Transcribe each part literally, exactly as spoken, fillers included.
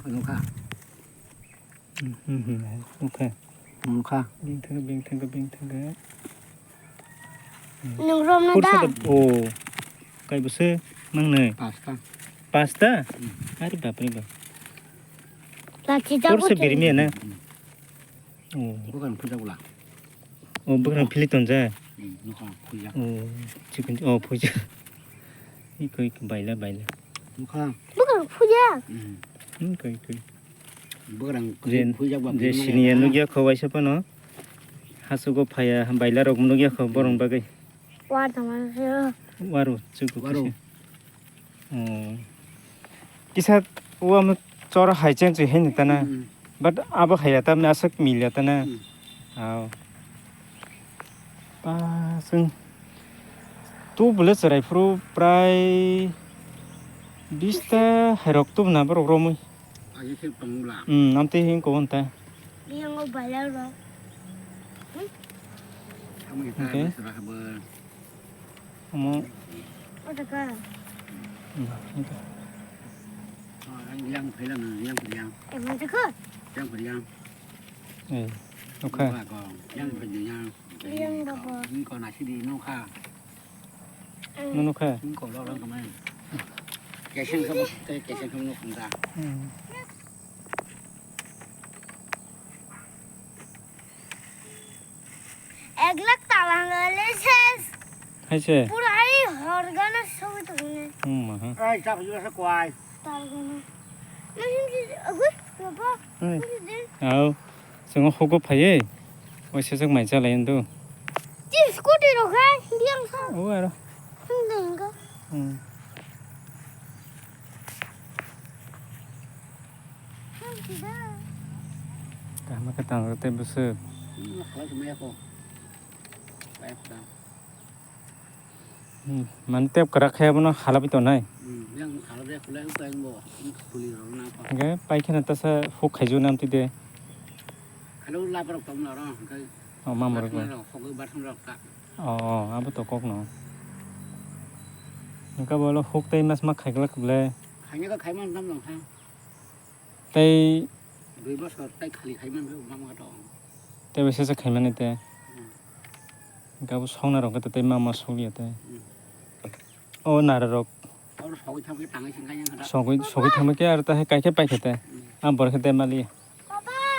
Nukha. Hmm, hmm, hmm, nukha. Nukha. Bing thangkha, bing thangkha, bing thangkha. Hmm. Nung romna da? Pursa da, oh. Kai bwswk mangnai? Pasta. Pasta? Hmm. Are bapre bap. Lachi jago. Pursa birmi na? Hmm. Oh. Bukan puja bula. Oh, bukan pili tonja. Hmm, nukha, puja. Oh, chicken, oh, puja. Iko, iko, baila, baila. Nukha. Bukan puja. Hmm. Hmm, iko, iko. Bukan je, puja ba je bini sini ya mana nukya kho waisa pano. Hasugo phaya, baila rok nukya kho borong bagwi. War tongma se. Waru, chuku. Waru. Kisa. Oh. Kisa uam chor hai chen chu hen tana. Mm. But abo haya ta na aswk milya tana. Mm. Aw. Pa sung. Tu bole cherai phuru prai bista hai rok tu na borok romwi. Agi khe tong bla. Hmm, amtwi hing ko hwn ta. Yang o balai ro. Tamo ita. Okay. Sera habo. Omo. O ta ka. Hmm, okay. Oh, yang, yang phela na, yang phela yang. Eh, ma ta ka? Yang phela yang. Eh, okay. Ba ko, yang phela yang. Yang ba ko. Ni ko na si di no kha. Nunu kha. Ni ko lo lo ka mai. Keseng ka bo, keseng ka no kunda. Hmm. Ek lakh talang le ses. Hai se. Pura ai horgana sobi tongni. Hmm, aha. Ai, chak jua sa kwai. Targana. Nang him si, agui, baba. Hai. Him si din. Au. Chwng hugo phaiwi. Waisa jak mai chalai ndo. Chi scooty rok hai, biang sa. O aro. Him din ka. Hmm. Kaham khe tang rw tei bwswk. Hmm, mane tep kwrak khe abono halabwi tonai. Hwnkhe pai kheno tasa huk khaijaknai amtwi de. O, mama rok bai. O, o, abo to kokno. Hwnkhe bo huk tei masma khaiglak khe ble. Tei dui bosor tei khali khai man khe mama to. Tei bai sesa khai mani te. Hmm. Gabo songna rok khe tei mama sogya tei. Hmm. O nara rok. Oro sogwi thangwi tangai sing kanya kha. Sogwi, sogwi thangwi khe aro ta hai kai khe pai khe te. Hmm. Ang bor khe te mali.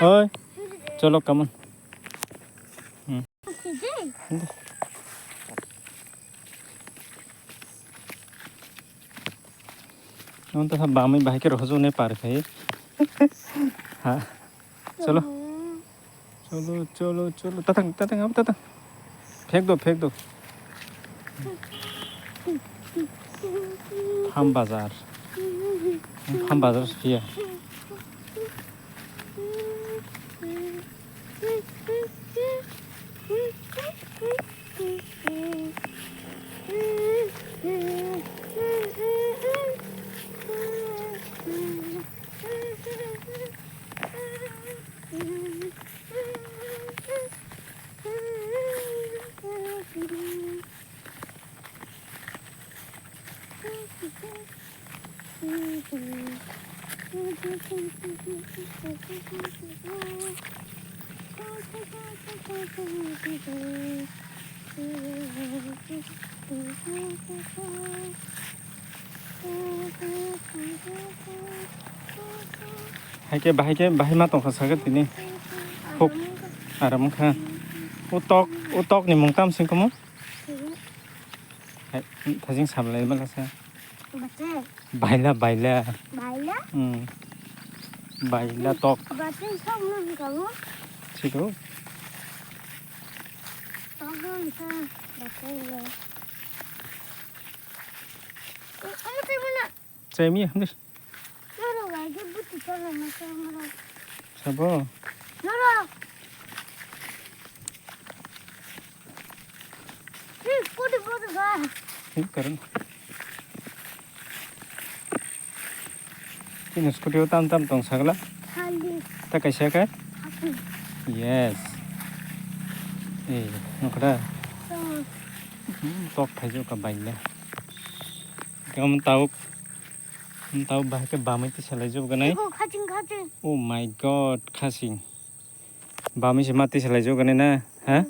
Oi. Cholo kamun. Hmm. Nong ta bamwi bahai khe rohorjak nai par khai. Ha. Cholo. Cholo, cholo, cholo. Tatang, tatang, abo tatang. Phek do, phek do. Pham bazar. Pham bazar phiya. Hai khe bahai khe bahai ma tongkha sakhe tini. Huk aram wngkha. O tok, o tok ni mung tam sing kamo? Hai, thajing samlai ma lasa. Bache. Baila, baila. Baila? Hmm. Baila tok. Bache sok nang kamu? Siko. Tok nang ka. Bache ya. Kamu terima nak? Chai mi, hamdi. Noro ga ge buti chalo na chalo. Sabo? Noro. Hmm, pudi pudi ga. Him karon. Chini scooty o tam tam tong sagla. Hali. Ta kaisa ka? Hali. Yes. Eh, nokra. Hmm. Hmm, tok phaijo ka baile. Kamu tauk. Tau bahai khe bamwi tisa lai jok ganai. Iko khaching khaching. Oh my god, khasing. Bamwi se ma tisa lai jok ganai na, ha?